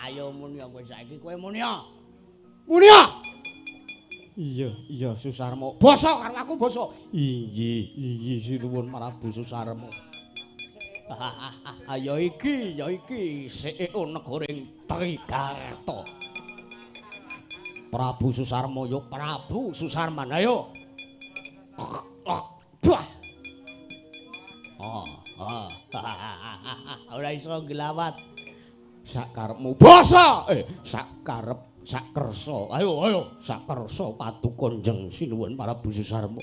Ayo muni kowe saiki kowe muni. Muni. Iya, iya Susarma. Basa karo aku basa. Inggih, inggih sinuwun Prabu Susarma. Ya iki, ya iki CEO negaring Trigarta. Prabu Susarma ya Prabu Susarman. Ayo. Bah. Oh, oh. Ora iso nglawat. Sakarepmu basa. Sakarep sakersa. Ayo, ayo sakersa paduka Kanjeng sinuwun Prabu Susarma.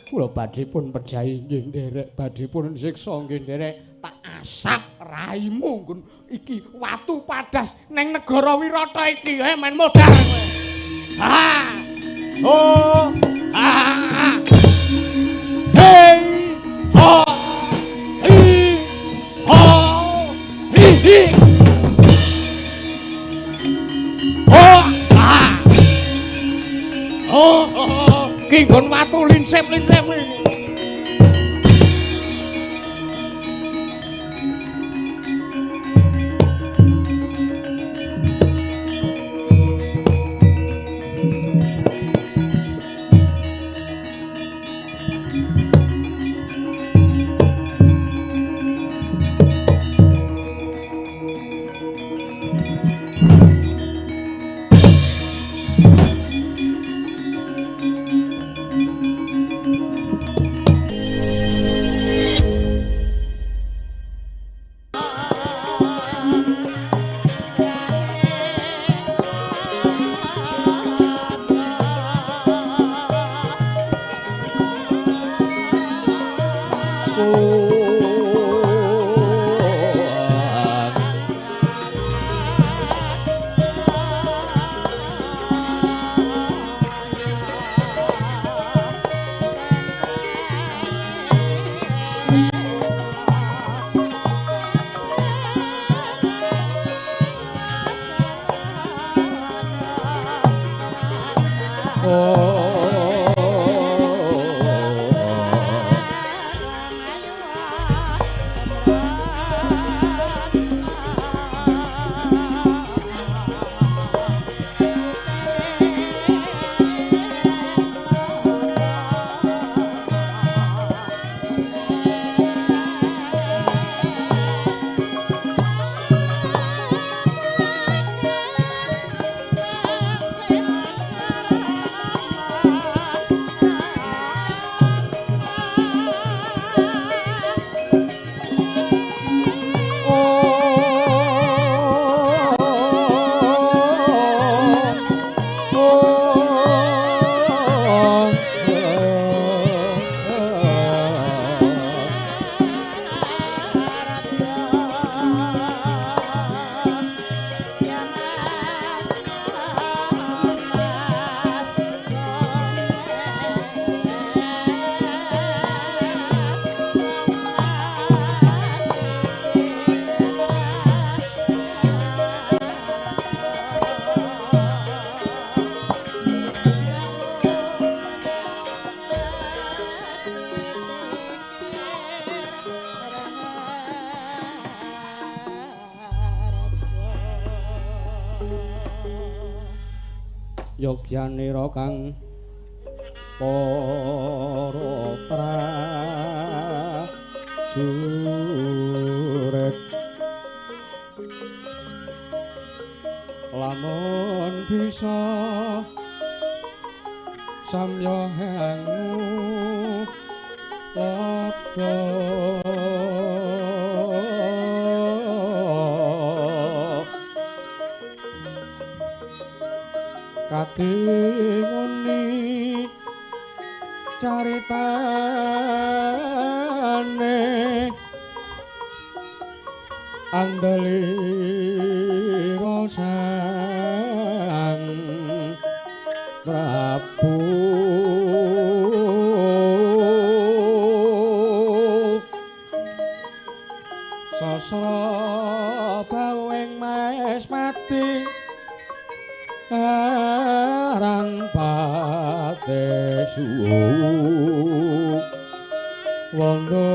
Kula badhe pun pejahi nggih nderek, badhe pun siksa nggih nderek. Tak asap raimu nggon iki watu padas neng negara Wirata iki. Men modar kowe. Ha. Oh. Ha. Hey. Ho. Hi. Ho. Hi. Hi. Oh. Ah. Oh. Oh. Ki nggon watu lincip-lincip iki. Yogyanira kang para prajurit lamun bisa samya hangu padha kadingoni caritane andelira Sang Prabu sasra bawing mes mati aran pate suwu wondo.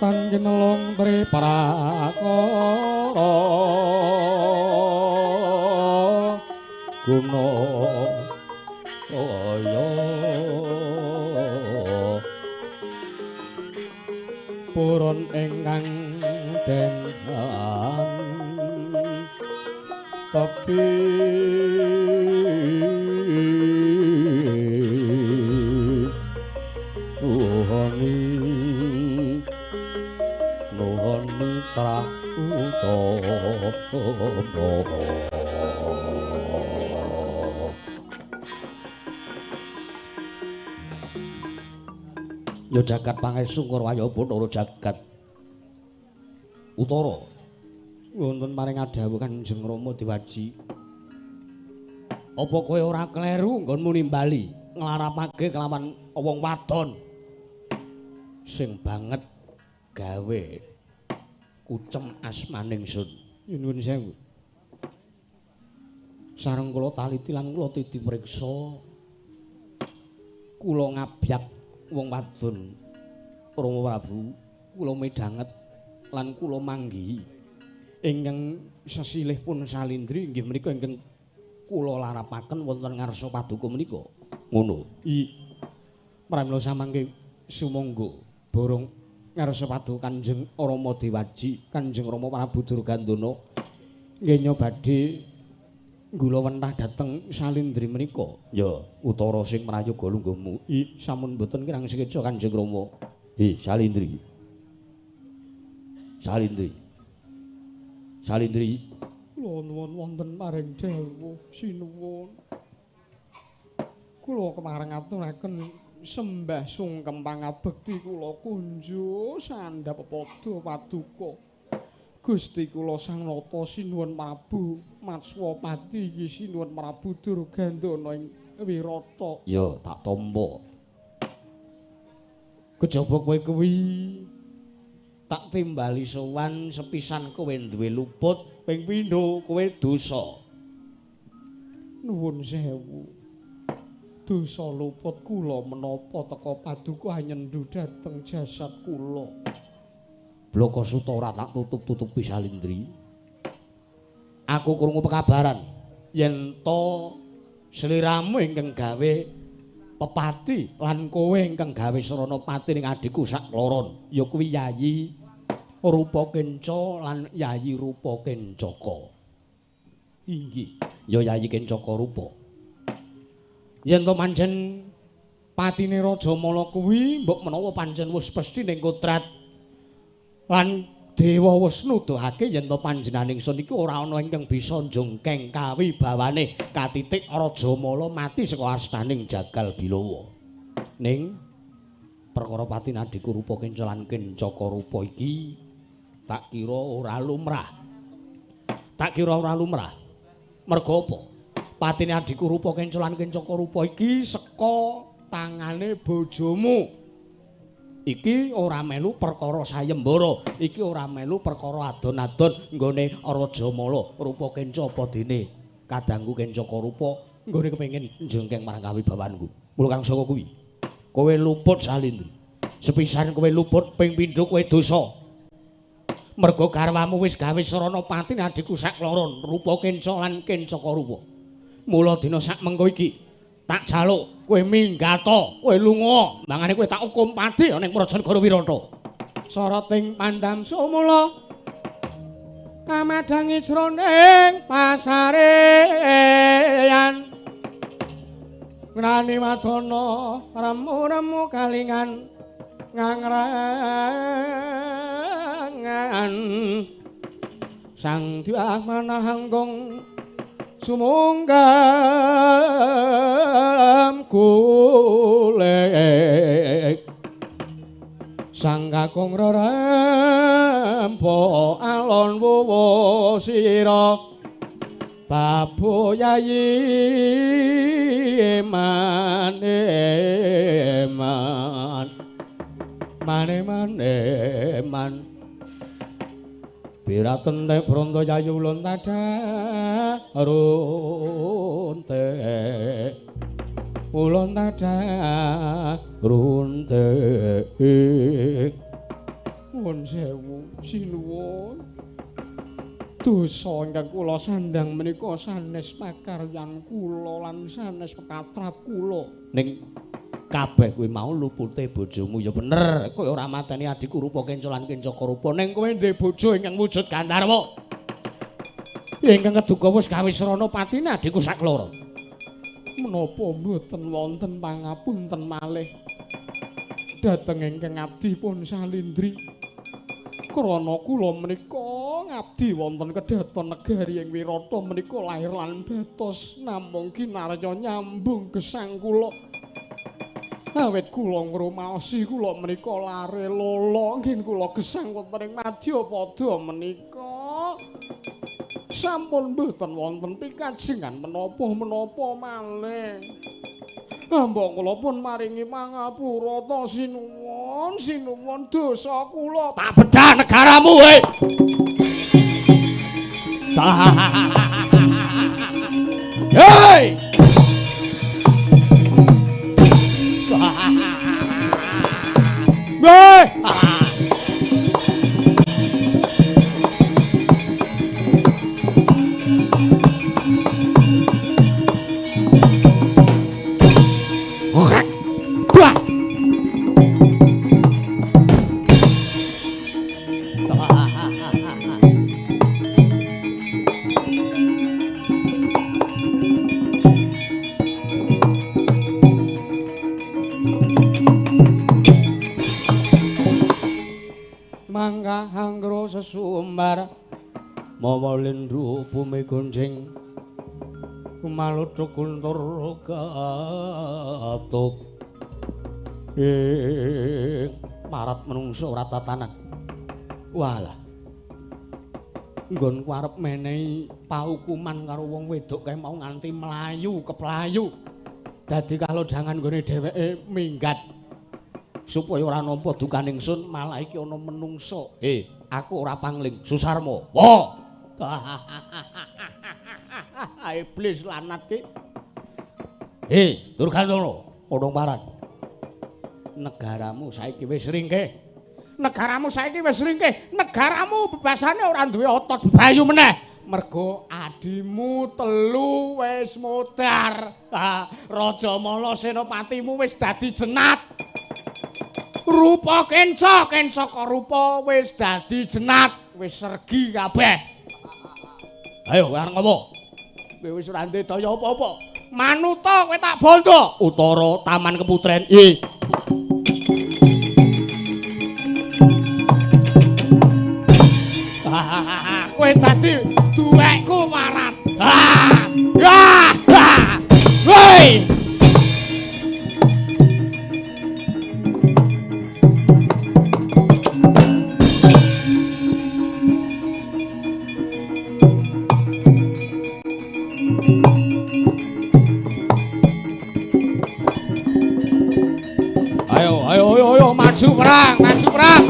Tan kinelung tri prakara guna kaya purun ingkang den tepi nuhoni nuhon mitra utama. Ya jagat pangestu Kurwaya Bathara jagat Utara. Wonten paring adhawuh Kanjeng Rama Dewaji. Apa kowe ora kleru nggonmu nimbali nglarapake kelawan wong wadon sing banget gawe kucem asmaning sun. Nyuwun sewu. Sareng kula taliti lan kula titi priksa, kula ngabyak wong wadon Rama Prabu, kula midhanget lan kula manggihi ingkang sesilih pun Salindri inggih menika ingkang kula larapaken wonten ngarsa paduka menika. Ngono. I pramila samangke sumangga borong ngarsa paduka Kanjeng Rama Dewaji, Kanjeng Rama Prabu Durgandana nggih badhe nggula wentah dhateng Salindri menika. Ya, Utara sing prayoga lungguhmu. I sampun mboten kirang sekeca Kanjeng Rama. Hi Salindri. Salindri. Salindri. Kula nuwun wonten paring dawuh sinuwun. Kula kemareng aturaken sembah sungkem pangabekti kula kunjuk sandhap pepadha paduka. Gusti kula Sang Nata sinuwun Prabu Matswapati iki sinuwun Prabu Durgandana ing Wirata. Ya tak tampa. Kejaba kowe kuwi tak timbali sowan sepisan kowe duwe luput, ping pindho kowe dosa. Nuwun sewu. Dosa luput kula menapa teka paduka nyendu dhateng jasad kula. Bloko suta ora tak tutup-tutupi Salindri. Aku krungu pekabaran yen to sliramu ingkang gawe pepati lan kowe ingkang gawe srana pati ning adhiku sakloron, ya kuwi Yayi Rupa Kenca lan Yayi Rupa Kencaka. Inggih, ya Yayi Kencaka Rupa. Yen to pancen patine Raja Mala kuwi mbok menawa pancen wis pesthi ning kodrat lan dewa wis nuduhake yen to panjenengan ingsun iki ora ana ingkang bisa njongkeng kawibawane katitik Raja Mala mati saka astaning Jagal Bilawa. Ning perkara pati adhiku Rupa Kenca lan Kencaka Rupa iki tak kira ora lumrah. Tak kira ora lumrah. Merga apa? Patine adhiku Rupa Kenca lan Kencaka Rupa iki saka tangane bojomu. Iki ora melu perkara sayembara, iki ora melu perkara adon-adon nggone Raja Mala Rupa Kenca apa dene kadangku Kencaka Rupa nggone kepengin njengkeng marang kawibawanku. Mula kang saka kuwi kowe luput Salindri. Sepisan kowe luput, ping pindho kowe dosa. Merga garwamu wis gawe sarana pati adhiku sakloron Rupa Kenca lan Kencaka Rupa. Mula dina sak mengko iki tak jaluk kowe minggata, kowe lunga, mangane kowe tak hukum pati ning Prajanegara Wirata. Sarating pandam sumula kamadhangi jroning pasareyan. Ngrani wadana remu-remu kalingan ngangrangan. Sang Dyah Manahanggung sumunggam golek. Sang kakung rerempo alon wuwu sira babu yayi mane man mane mane man biraten te bronto yayu ulun tada runte ulun tada runte Nuwun sewu, sinuwun. Dosa ingkang kula sandhang menika sanes pakaryan kula lan sanes pekatrap kula. Ning kabeh kuwi mau lupute bojomu ya bener. Kowe ora mateni adhiku Rupa Kenca lan Kencaka Rupa. Ning kowe ndek bojo ingkang wujud Gandharwa. Ingkang keduga wis gawe srana patine adhiku sakloro. Menapa mboten wonten pangapunten malih dhateng ingkang abdi pun salindri. Krana kula menika ngabdi wonten kedaton negari ing Wirata menika lahir lan batos namung kinarya nyambung gesang kula. Awit kula ngrumaosi kula menika lare lolo nggih kula gesang wonten ing Madyapada menika. Sampun mboten wonten pikajengan menapa-menapa malih. Mbok kula pun maringi pangapura ta sinuwun, sinuwun dosa kula. Tak bedah negaramu kowe. Hei! Hei! Sesumbar mawa lindhu bumi gonjing kumaluduk guntur gatuk ing marat menungso ora tatanan. Walah, nggonku arep menehi paukuman karo wong wedok kae mau nganti mlayu keplayu dadi kalodhangan nggone dheweke minggat supaya ora nampa dukaning sun malah iki ana menungso. Aku ora pangling Susarma. Wah. Iblis lanat ki. Durgantara, padha paran. Negaramu saiki wis ringkih. Negaramu saiki wis ringkih. Negaramu bebasane ora duwe otot bayu meneh. Mergo adimu telu wis modar. Raja Mala senopatimu wis dadi jenat. Rupa Kenca, Kencaka Rupa wis dadi jenat, wis sergi kabeh. Ayo kowe arep ngopo? Kowe wis ora ndek daya apa-apa. Manuta kowe tak bondo. Utara Taman Keputren. Kowe dadi duwekku marat. Woi! Maju perang, maju perang.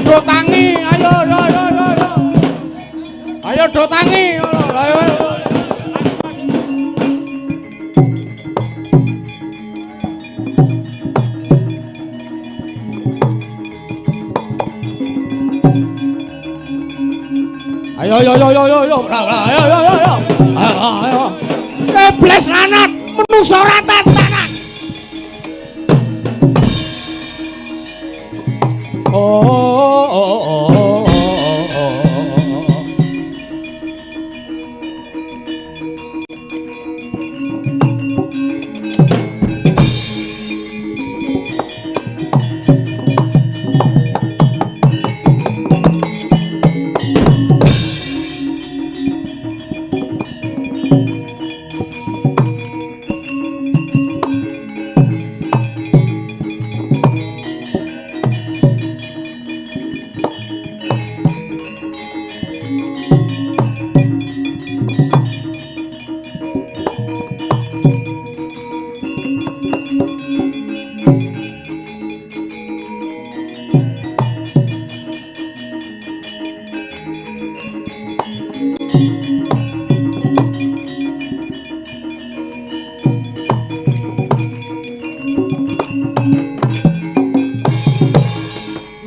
Do tangi, ayo ayo ayo ayo. Ayo do tangi, ayo ayo. Ayo ayo ayo ayo ayo, ayo ayo ayo. Ayo ayo. Iblis lanat, menungso ora tatanan. Oh, oh, oh, oh, oh, oh.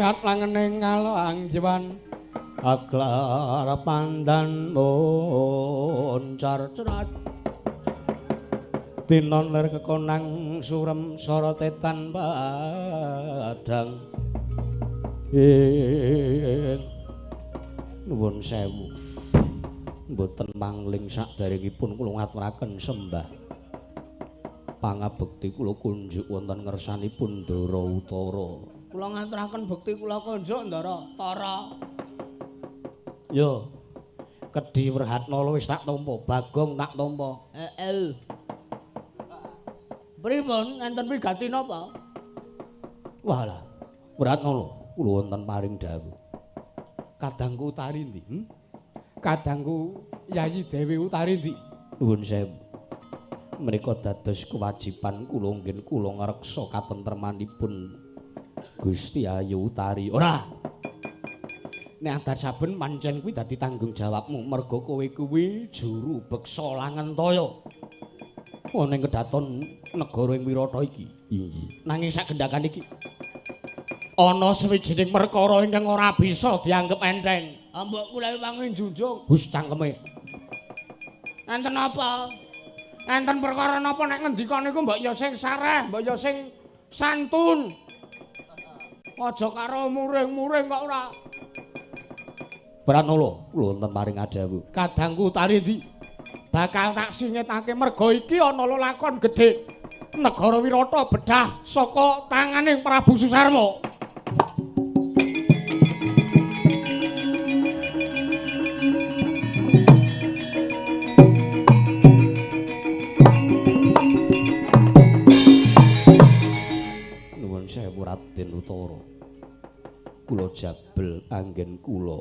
Minggat langening kalangjiwan aglar pandan moncar cerat tinon lir kekonang surem sorotetan padang. Nuwun sewu mboten mangling saderengipun kula ngaturaken sembah pangabekti kula kunjuk wonten ngersanipun Ndara Utara. Kula ngaturaken bekti kula kunjuk Ndara Tara. Yo Kedhi Wrehatnala wis tak tampa, Bagong tak tampa. Heeh. Pripun enten wigati napa? Walah, Wrehatnala kula wonten paring dawuh. Kadangku Utari ndi? Kadangku Yayi Dewi Utari ndi? Nuwun sewu. Menika dados kewajiban kula nggih kula ngreksa katentremanipun Gusti Ayu Utari. Ora. Nek adat saben pancen kuwi dadi tanggung jawabmu merga kowe kuwi juru beksa Langentaya. Ana ing kedaton negara ing Wirata iki. Inggih. Nanging sak gendhakan iki ana sawijining perkara ingkang ora bisa dianggep enteng. Mbok kula wangi njunjung. Hus cangkeme. Enten apa? Enten perkara napa nek ngendika niku mbok ya sing sareh, mbok ya sing santun. Aja karo muring-muring kok ora. Pranala, kula wonten paring adhawuh. Kadangku Utari ndi? Bakal tak singitake merga iki ana lelakon gedhe. Negara Wirata bedah saka tanganing Prabu Susarma. Nuwun sewu Raden Utara. Kula jabel anggen kula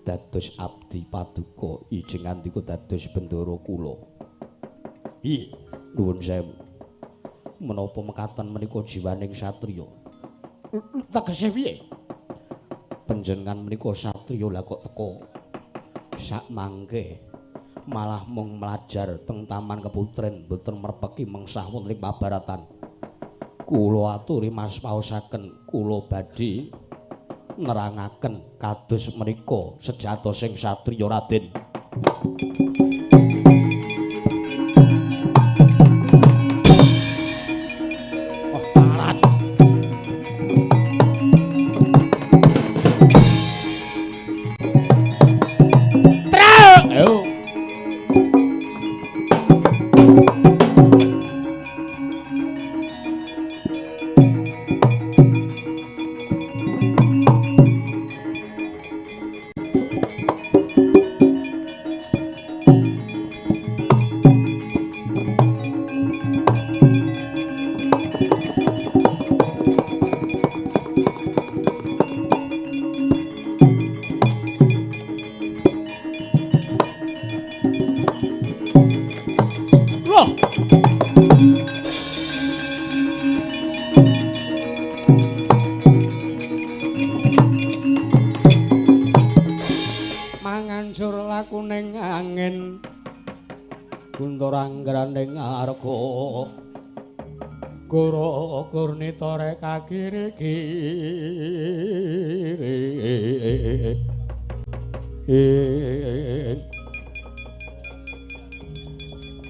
dados abdi paduka ijing ngandika dados bendara kula. Piye? Nuwun sewu. Menapa mekaten menika jiwaning satriya? Tegese piye? Panjenengan menika satriya lah kok teka sak mangke malah mung mlajar teng Taman Keputren mboten merpeki mengsah wonten ing pabaratan. Kula aturi mas paosaken kula badhe nerangaken kados menika sejatosing satriya Raden.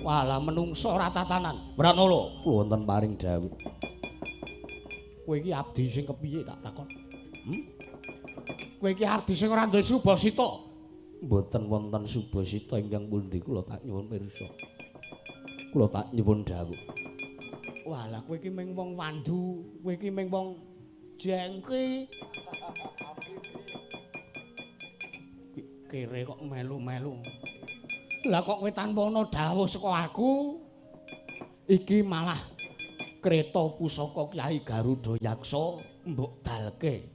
Walah menungso ora tatanan. Pranala, kula wonten paring dawuh. Kowe iki abdi sing kepiye tak takon? Kowe iki abdi sing ora duwe subasita. Mboten wonten subasita ingkang pundi kula tak nyuwun pirsa. Kula tak nyuwun dawuh. Walah kowe iki mung wong wandu, kowe iki mung wong jengki. Kere kok melu-melu. Lah kok kowe tanpa ana dawuh saka aku? Iki malah kreta pusaka Kyai Garuda Yaksa mbok dalke.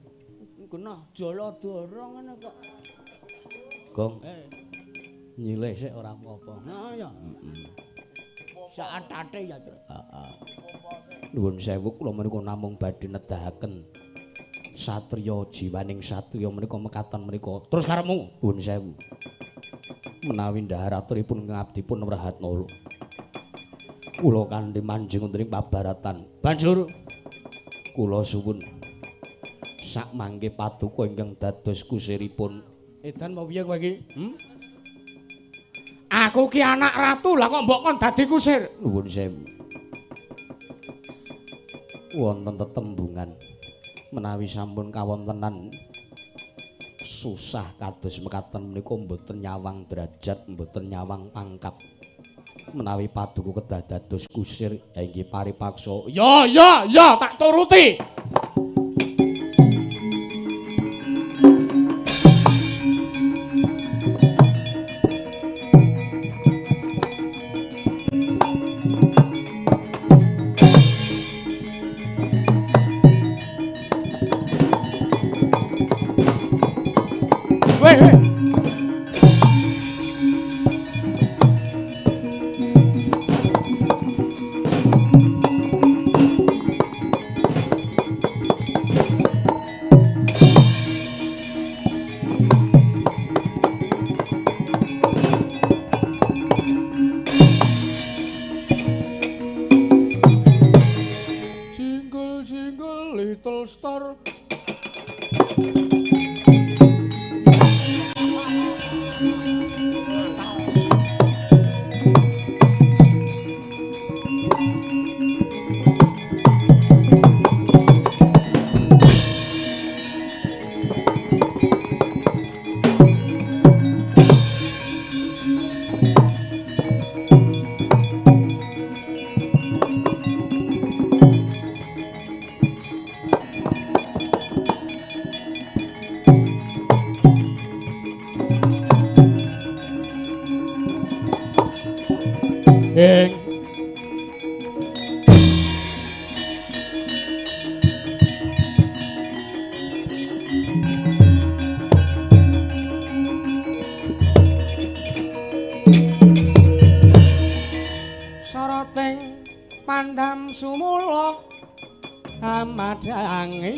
Genah Jaladara ngene kok. Gong. Nyilih sik ora apa-apa. Nah ya. Heeh. Saatate ya, Tru. Heeh. Nuwun sewu kula menika namung badhe nedahaken satriya jiwaning satriya menika mekaten menika. Terus karepmu? Nuwun sewu. Menawi ndhahar aturipun ngabdipun Wrehatnala. Kula kanthi manjing wonten ing pabaratan. Banjur kula suwun Sak mangke paduka ingkang dados kusiripun. Edan mau piye kowe iki? Aku ki anak ratu, lah kok mbok kon dadi kusir? Nuwun sewu. Wonten tetembungan menawi sampun kawontenan susah kados mekaten menika mboten nyawang derajat, mboten nyawang pangkat. Menawi paduka kedah dados kusir, ya inggih paripaksa. Ya ya ya, tak turuti.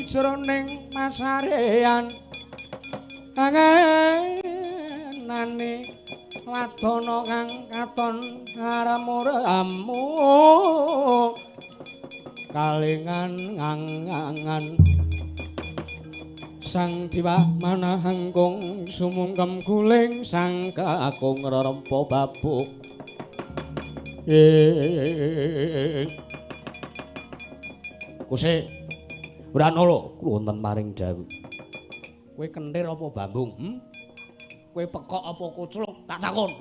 Jroning masarean angenane wadana kang katon aramu-ramu kalingan ngangan sang diwa manahangkung sumungkem guling sang kakung rerempa babuk. Kuse Wranala wonten maring dawuh. Kowe kentir apa bambung? Kowe pekok apa kucluk? Tak takon.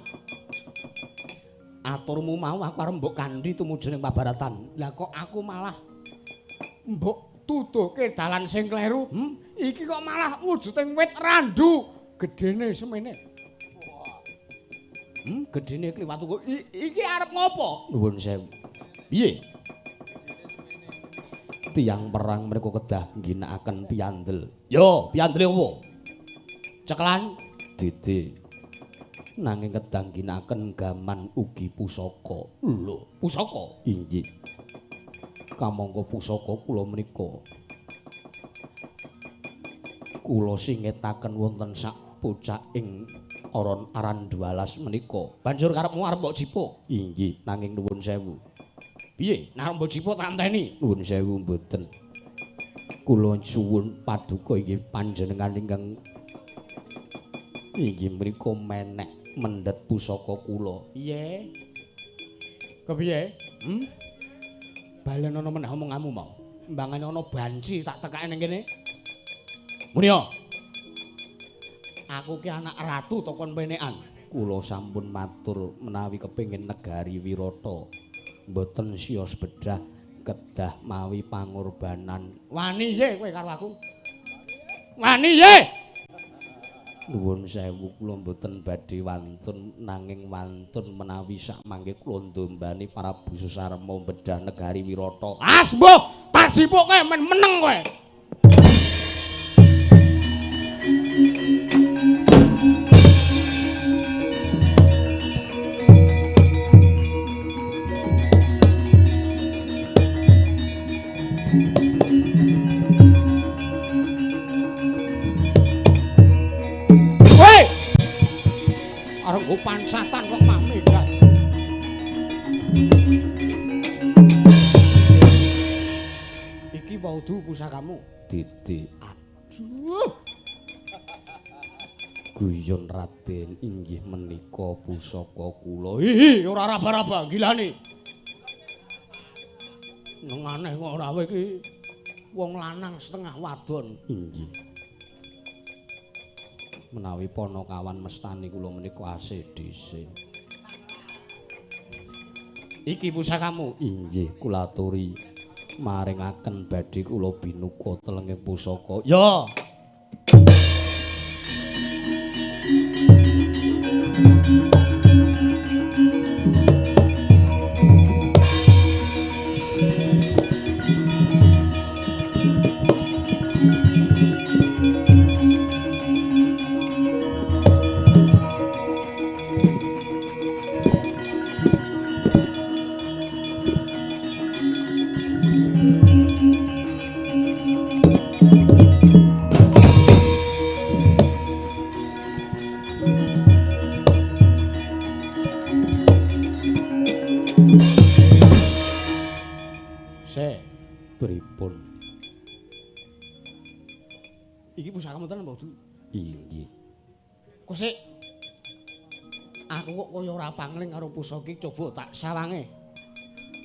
Aturmu mau aku arep mbok kandhi tumuju ning pabaratan. Lah kok aku malah mbok tuduhke dalan sing kleru? Iki kok malah wujuding wit randu gedene semene. Gedene kliwat kok. Iki arep ngopo? Nuwun sewu. Piye? Tiyang perang mereka kedah ngginakaken piyandel. Yo, piyandele opo? Cekelan dede. Nanging kedah ngginakaken gaman ugi pusaka. Lho, pusaka? Inggih. Kamangka pusaka kula menika kula singetaken wonten sak pucaking aran Arandualas menika. Banjur karepmu arep mbok jipuk? Inggih, nanging nuwun sewu. Piye? Nek mbok jipuk tak enteni. Nuwun sewu mboten. Kula suwun paduka inggih panjenengan ingkang inggih mriku menek mendhet pusaka kula. Piye? Kepiye? Balen ana meneh omonganmu mau. Mbangane ana banci tak tekake ning kene. Muni yo. Aku ki anak ratu to kon penekan. Kula sampun matur menawi kepengin negari Wirata. Mboten sios bedah kedah mawi pangorbanan. Wani ye kowe karo aku. Wani ye. Nuwun sewu kula mboten badhe wantun nanging wantun menawi sak mangke kula ndombani Prabu Susarma bedah negari Wirata. As mbuh, tak sipuke men meneng kowe. Pansatan kok mamikan. Iki waudu pusakamu. Didi. Aduh. Aduh. Guyon Raden inggih menika pusaka kula. Hihi, ora raba-raba gilane. Nang aneh kok ora kowe iki wong lanang setengah wadon. Inggih. Menawi panakawan mestani kula menika ACDC. Iki pusakamu? Inggih, kula aturi maringaken badhe kula binuka telenging pusaka. Ya. Pripun? Iki pusakamu tenan apa, Du? Inggih. Kok sik aku kok kaya ora pangling karo pusaka iki, coba tak sawange.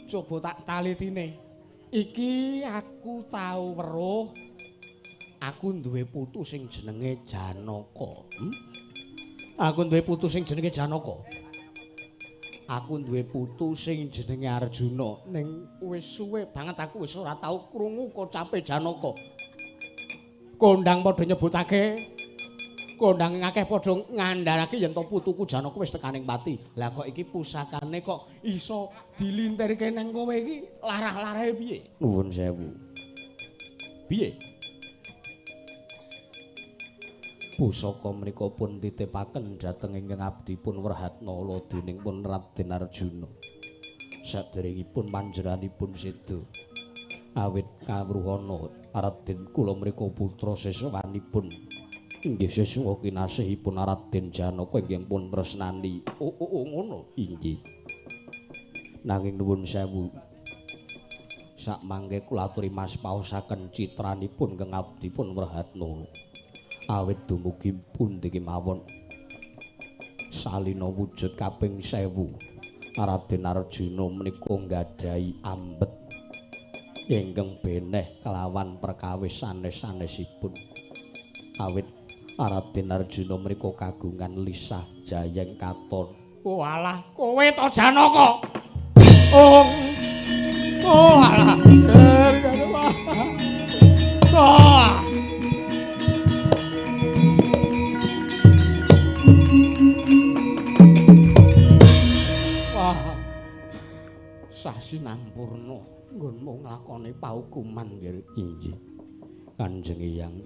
Coba tak talitine. Iki aku tau weruh aku duwe putu sing jenenge Janaka. Aku duwe putu sing jenenge Janaka. Aku duwe putu sing jenenge Arjuna. Ning wis suwe banget aku wis ora tau krungu kocape Janaka. Kondang padha nyebutake, kondang akeh padha ngandharake yen to putuku Janaka wis tekaning pati. Lah kok iki pusakane kok iso dilintirke nang kowe iki larah-larahe piye? Nuwun sewu. Piye? Pusaka menika pun titipaken dhateng ingkang abdi pun Wrehatnala dening pun Raden Arjuna. Saderengipun panjenenganipun seda awit kawruhana Raden kula mriku putra seswanipun inggih seswa kinasihipun Raden Janaka ingkang pun tresnani. Oh, oh, oh ngono. Inggih. Nanging nuwun sewu, sakmangke kula aturi mas paosaken citranipun ingkang abdi pun Wrehatnala. Awit dumugi pundi kemawon salina wujud kaping 1000 Raden Arjuna menika nggadahi ambet ingkang beneh kelawan perkawis sanes-sanesipun. Awit Raden Arjuna menika kagungan lisah jayeng katon. Oh alah, kowe to Janaka. Oh. Oh alah. Oh. Sasinampurna nggonmu nglakoni paukuman nggih. Inggih. Kanjeng Eyang,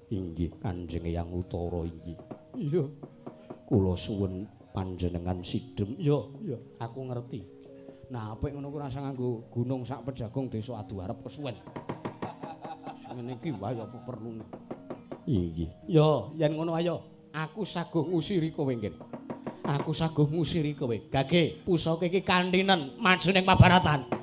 inggih Kanjeng Eyang Utara inggih. Iya. Kula suwun panjenengan sidhem. Iya, iya, aku ngerti. Nah, apik ngono ku rasa nganggo gunung sak pejagung desa adu arep kesuwen. Ngene iki wae apa perlune. Inggih. Ya, yen ngono ayo, aku saguh ngusiri kowe nggih. Aku saguh ngusiri kowe. Gage, pusaka iki kantinen maju ning pabaratan.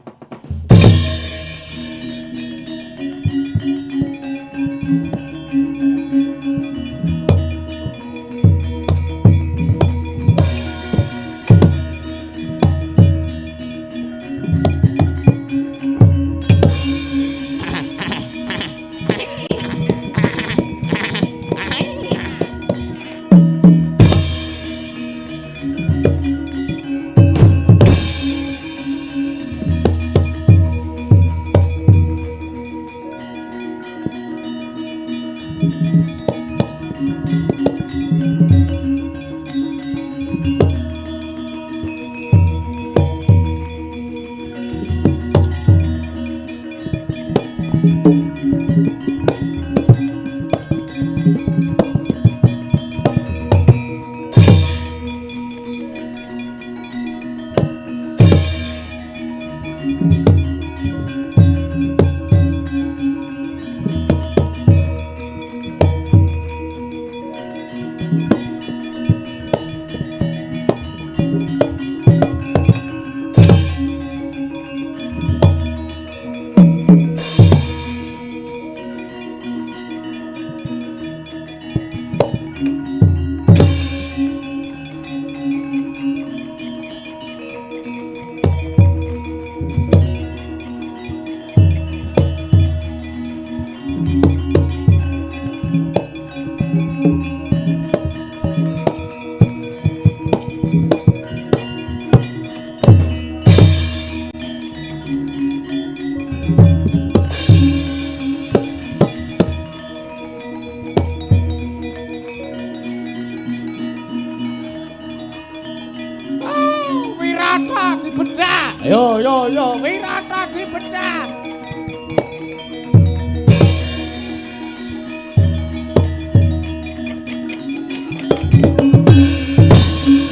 Yo yo Wirata dipecah.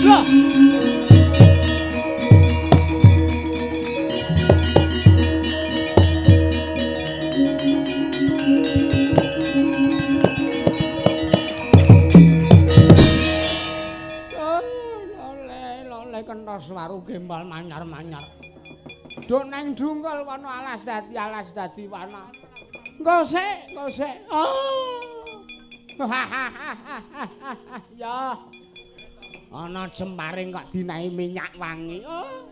Loh. Kentos waru gembal manyar-manyar. Duk neng dungkul wana alas dadi wana. Engko sik, engko sik. Oh. Ya. Ana jemaring kok dinahi minyak wangi. Oh.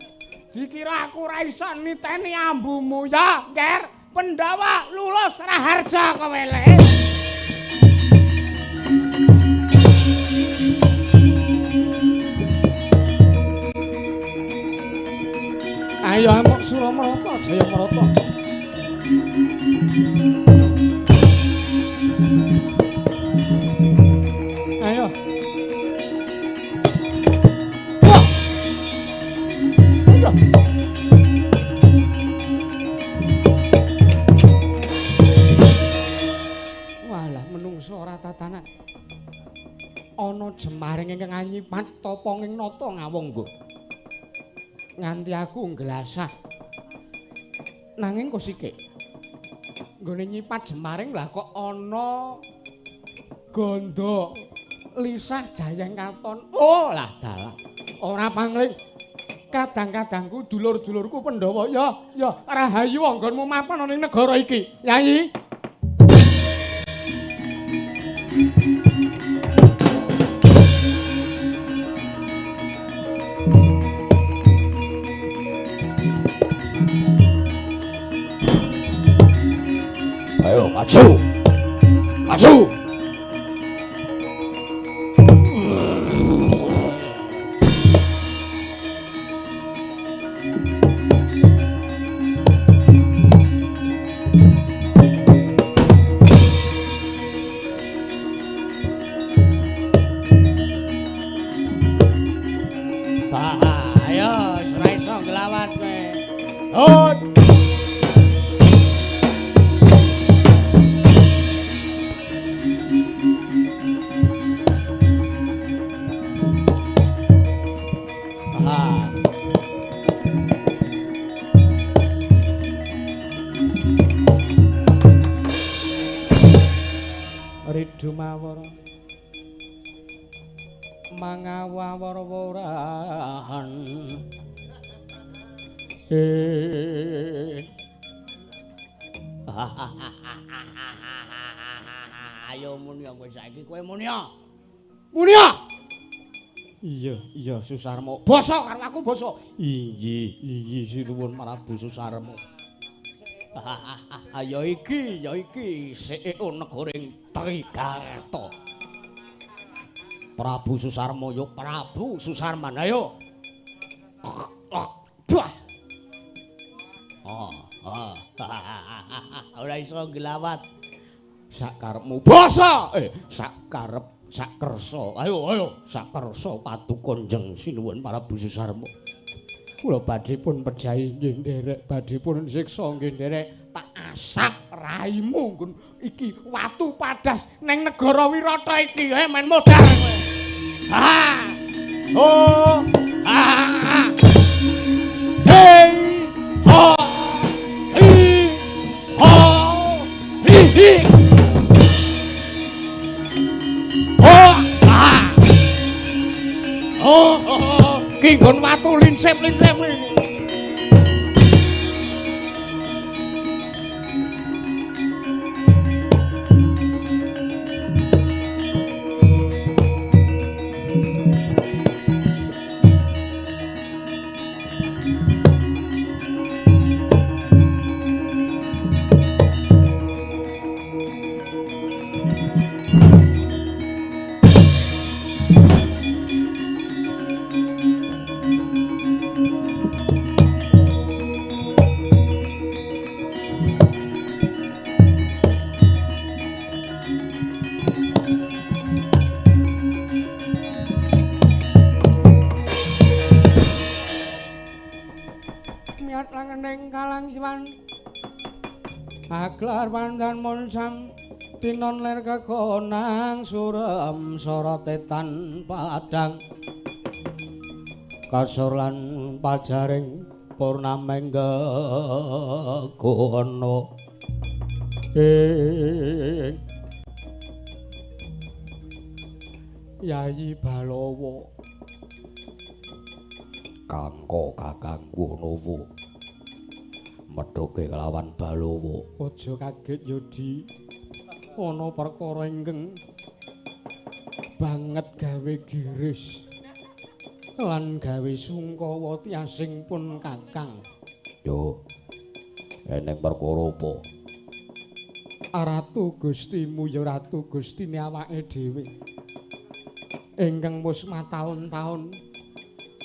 Dikira aku ora iso niteni ambumu ya, Nger. Pendawa lulus Raharja kowe le. Ayo amuk Suramarata Jayamarata. Ayo. Wah. Ayo. Walah menungso ora tatanan. Ana jemaring ingkang anyipat tapa ing nata ngawangga. Nganti aku nggelasah. Nanging kok sikik. Nggone nyipat jemaring lah kok ana gandha lisah jayeng katon. Oh lah dalah. Ora pangling. Kadang-kadangku dulur-dulurku Pandhawa ya, ya rahayu anggonmu mapan ana ing negara iki. Yai. Ayo maju. Maju. Ayo, ora iso nglawat kowe. Oh. Ridumawara mangawawara-warahan. Ayo muni kowe saiki kowe muni. Muni. Iya, iya Susarma. Basa karo aku basa. Iya, iya sinuwun Prabu Susarma. Ya iki, ya iki CEO negaring Trigarta. Prabu Susarma ya Prabu Susarman. Ayo. Bah. Oh, oh. Ora iso nglawat. Sakarepmu basa. Sakarep sakersa. Ayo, ayo sakersa paduka Kanjeng Sinuwun Prabu Susarma. Kula badhe pun pejahi nggih nderek, badhe pun siksa nggih nderek. Tak asap raimu nggon iki watu padas neng negara Wirata iki. Men modar kowe. Ha. Oh. Ha. Hey. Ho. Hi. Ho. Hi. Hi. Oh. Ah. Oh. Oh. Ki nggon watu lincip-lincip iki. werning kalangsiwan aglar pandan munsam tinon ler kekonang surem sorote tan padang kasur lan pajaring purnameng gegono ing Yayi Balawa Kangko kakangku Nowo medhoke kelawan Balawa. Aja kaget Yodi, ana perkara ingkang banget gawe giris lan gawe sungkawa tiasing pun kakang. Yo, eneng perkara apa? Ratu Gustimu ya ratu Gustine awake dhewe ingkang wis mataun-taun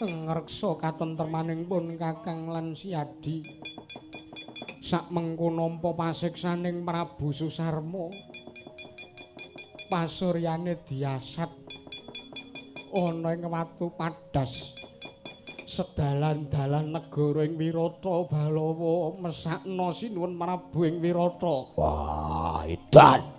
ngreksa katentremaning pun kakang lan Siadi. Sak mengko nampa pasiksaning Prabu Susarma, pasuryane diasat ana ing watu padas sedalan-dalan negara ing Wirata. Balawa mesakna sinuwun Prabu ing Wirata. Wah, edan.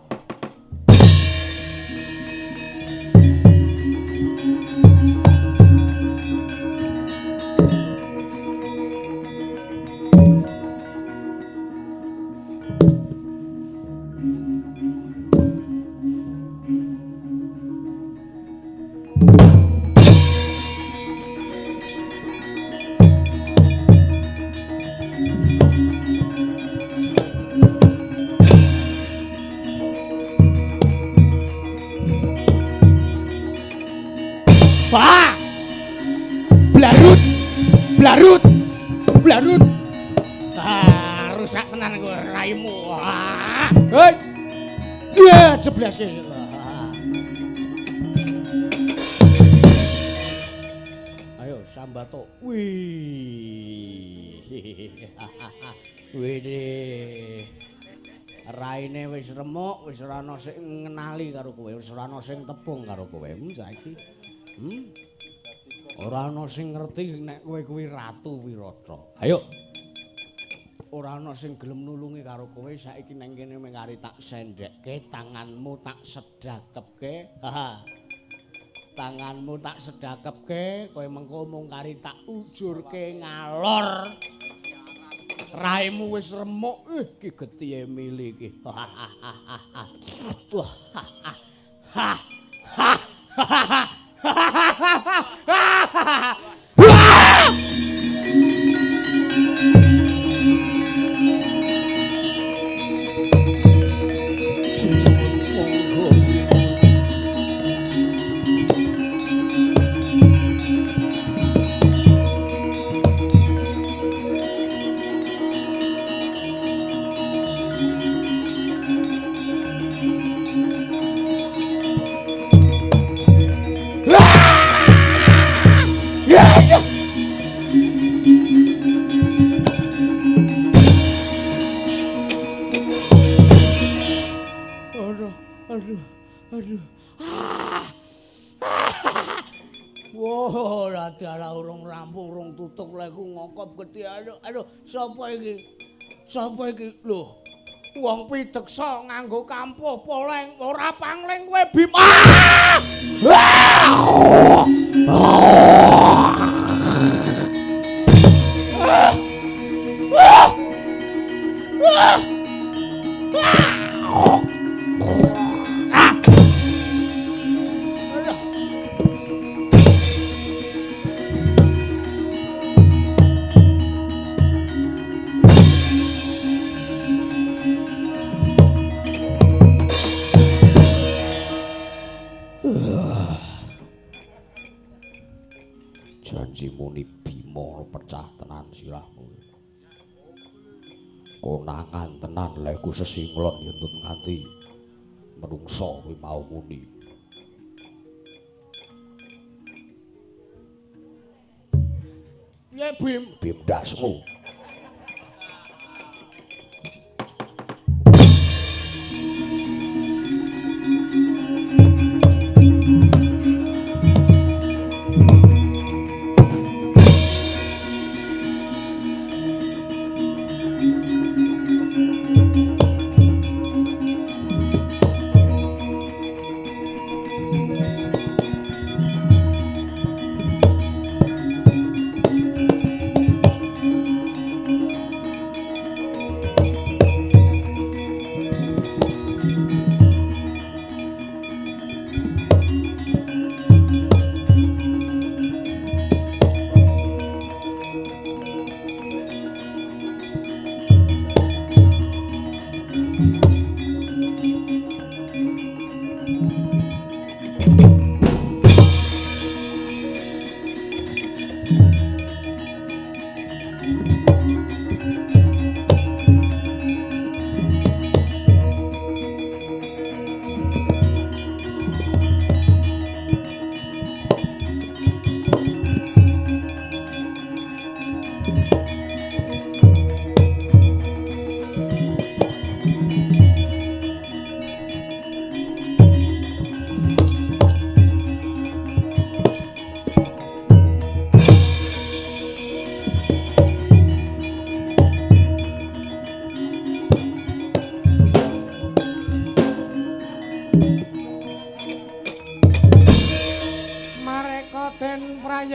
Blarut, blarut, blarut. Ah, rusak tenan kowe raimu. Ah, hei. Ya, jebleske. Ayo sambato. Wih. Wih. Raine wis remuk, wis ora ana sing ngenali karo kowe, wis ora ana sing tepung karo kowe saiki. Ora ana sing ngerti nek kowe kuwi Ratu Wirata. Ayo. Ora ana sing gelem nulungi karo kowe saiki nang kene mung kari tak sendhekke, tanganmu tak sedakepke. Ha. Tanganmu tak sedakepke, kowe mengko mung kari tak ujurke ngalor. Raimu wis remuk, iki getihe mili iki. Ha ha ha ha. Ha ha ha. Aduh, aduh. Wah, ora urung rampung, urung tutuk lek ngokop gedhe. Aduh, aduh, sapa iki? Sapa iki? Lho, wong pideksa nganggo kampuh poleng, ora pangling kowe Bima. Janji muni Bima pecah tenan sirahmu. Konangan tenan lek ku sesinglon yen nganti menungso kuwi mau muni. Piye Bim? Bim dasmu.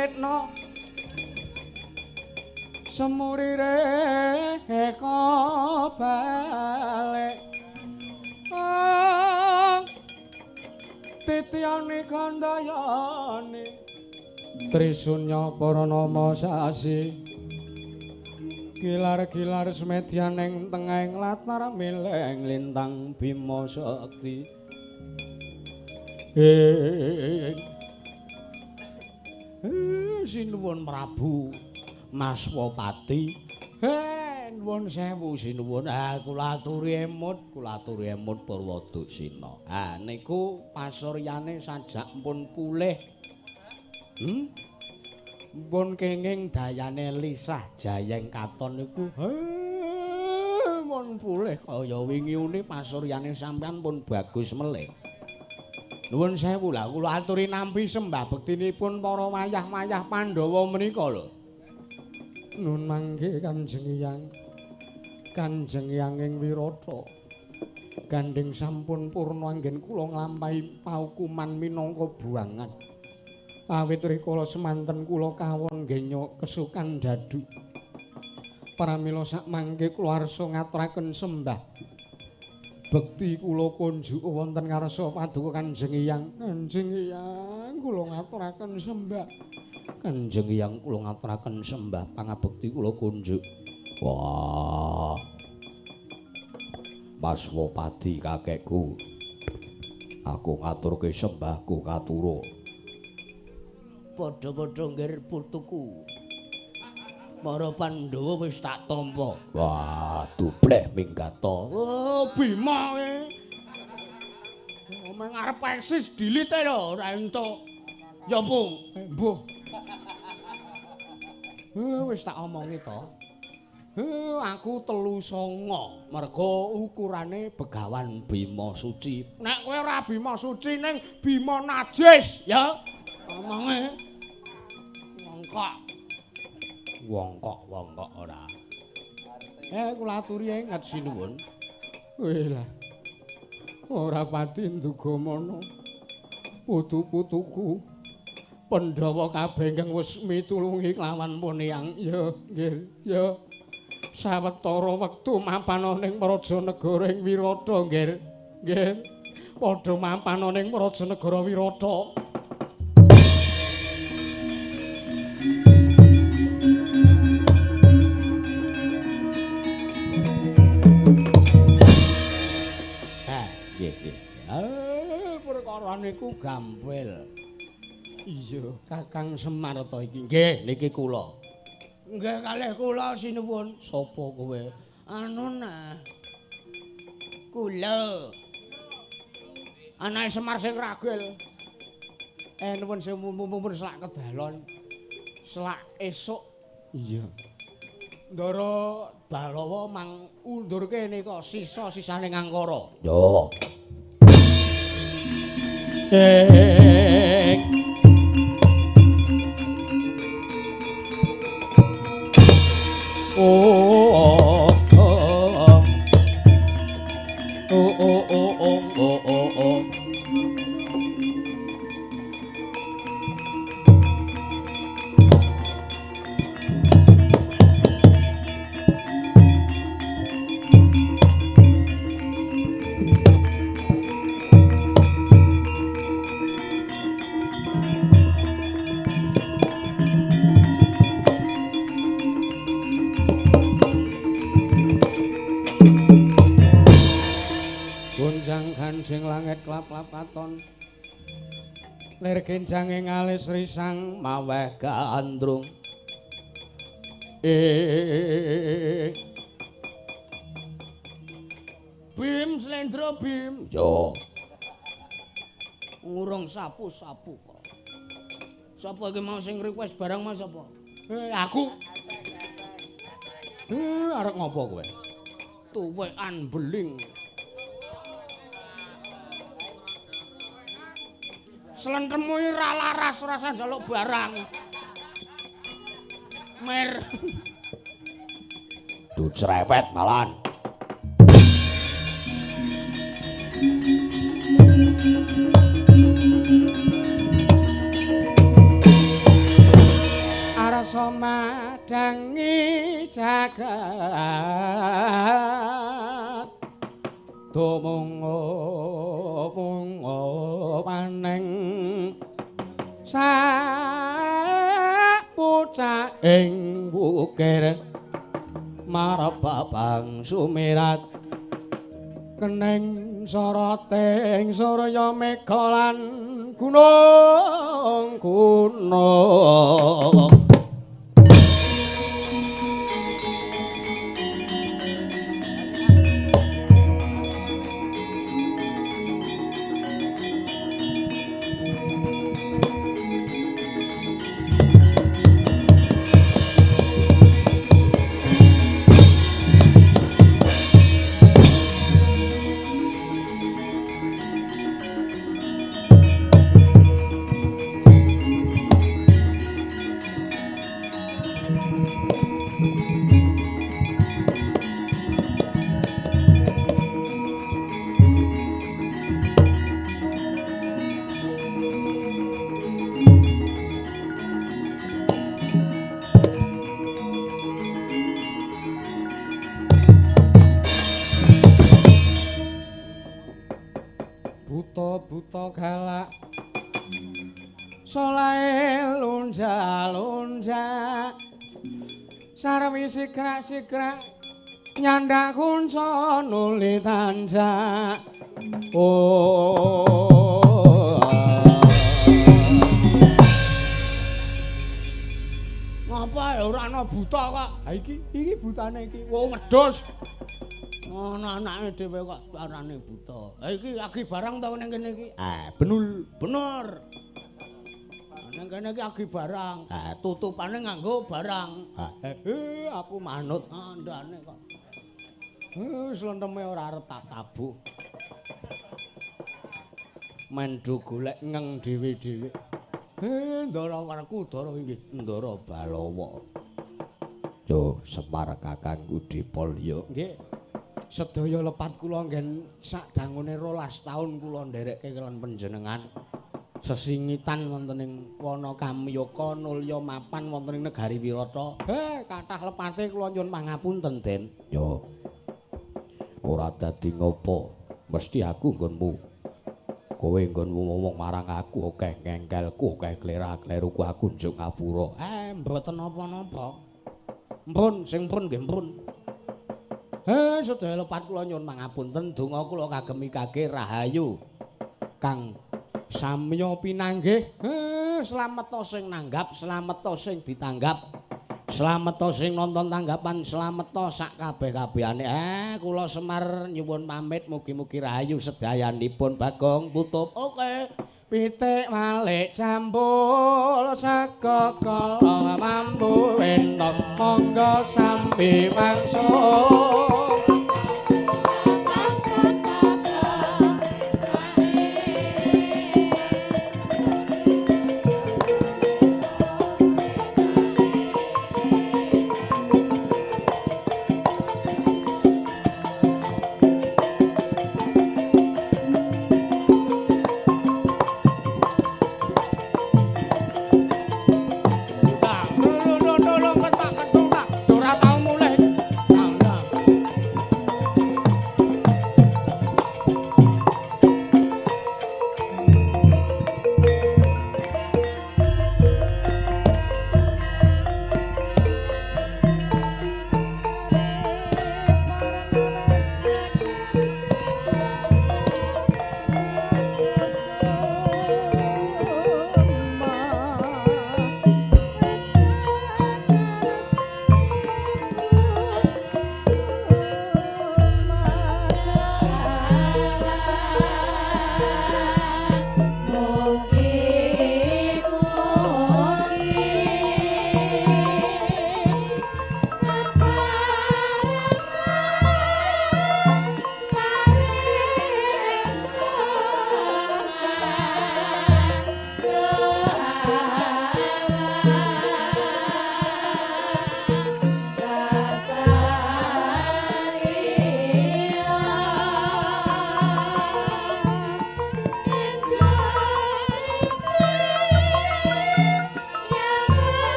Prayitna semurire balik titiyane gandayane Trisunya Paranama sasi gilar-gilar semedyan ing tengahing latar mileng lintang Bima Sakti. Sinuwun Prabu Maswapati. Nuwun sewu sinuwun. Kula aturi emut, kula aturi emut Purwadusina. Niku pasuryane sajak pun pulih. Pun kenging dayane lisah jayeng katon niku. Pun pulih kaya wingi uni pasuryane sampean pun bagus melih. Nuwun sewu lah kula aturi nampi sembah bektinipun para wayah-wayah Pandhawa menika lho. Nun mangke Kanjeng Hyang. Kanjeng Hyang ing Wirata. Gandeng sampun purna anggen kula nglampahi paukuman minangka buangan. Awit rikala semanten kula kawon genyo kesukan dadu. Pramila sak mangke kula arsa ngaturaken sembah bekti kula kunjuk wonten ngarsa paduka Kanjeng Hyang. Kanjeng Hyang kula ngaturaken sembah. Kanjeng Hyang kula ngaturaken sembah pangabekti kula kunjuk. Wah. Maswapati kakekku. Aku ngaturke sembahku katura. Padha-padha nggir putuku. Para Pandhawa wis tak tampa. Wah, dubleh minggata. Oh, Bima kowe. Omong arep eksis dilite lho, ora entuk. Ya, Pung. Mbuh. Wis tak omongi to. Aku 3 9 mergo ukurane Begawan Bima Suci. Nek kowe ora Bima Suci ning Bima najis, ya. Omonge. Wongkok. Wongkok-wongkok ora. Kula aturi inget sinuwun. Weh lah. Ora pati nduga mono. Putu-putuku Pandhawa kabeh ingkang wis mitulungi kelawan pun Hyang. Ya, nggih, ya. Sawetara wektu mapan ning praja negara ing Wirata, nggih. Nggih. Padha mapan ning praja negara Wirata. Perkara niku gampil. Iya, Kakang Semar ta iki. Nggih, niki kula. Nggih kalih kula sinuwun. Sapa kowe? Anu nah. Kula. Anake Semar sing ragil. Nuwun sewu mumpun selak kedalon. Selak esuk. Iya. Ndara Balawa mang undurke nika sisa-sisane ngangkara. Yo. Oh oh oh oh oh oh oh oh oh. Sing langit klap-klap katon lir genjange ngalis risang maweh gandrung. Bim Slendro Bim. Yo. Ngurung sapu-sapu kok. Sapa iki mau sing request barang mas sapa? Aku. Arep ngopo kowe? Tuwekan beling. Slentemu iki ra laras, ora usah njaluk barang. Mer. Du cerewet malan. jagat tumunga munga paneng sapucaing wukir marababang sumirat keneng soroting surya mega lan gunung gunung. Buta-buta galak solahe lunja-lunja sarwi sigrak-sigrak nyandak kunca nuli tanjak. Oh, ngapa ya ora ana buta kok? Ha iki iki butane iki. Wong wedhus. Ngono anake dhewe kok arane buta. Ha iki agi barang ta ning kene iki? Ah, benul, bener. Ning kene iki agi barang. Ah, tutupane nganggo barang. Ah, aku manut andane kok. Slenteme ora arep tak tabuh. Mendo golek ngeng dhewe-dhewe. Ndara Werkudara inggih Ndara Balawa. Yo Semar kakangku Dipol yo. Nggih. Sedaya lepat kula nggen sakdangune 12 taun kula nderekke lan panjenengan sesingitan wonten ing wana Kamyaka nulya mapan wonten ing negari Wirata. Kathah lepate kula nyuwun pangapunten, Den. Yo. Ora dadi ngopo, mesti aku nggonmu. Kowe nggonmu ngomong marang aku akeh ngengkelku, akeh klera-kleruku aku njuk ngapura. Mboten napa-napa. Mpun, sing pun nggih mpun. Sedaya lepat kula nyuwun pangapunten, donga kula kagem mikage rahayu kang samya pinanggih. Slameta sing nanggap, slameta sing ditanggap, slameta sing nonton tanggapan, slameta sak kabeh-kabehane. Kula Semar nyuwun pamit, mugi-mugi rahayu sedayanipun. Bagong tutup. Oke. Pitik malik jambul saka kala mambu entok monggo sambi wangsul.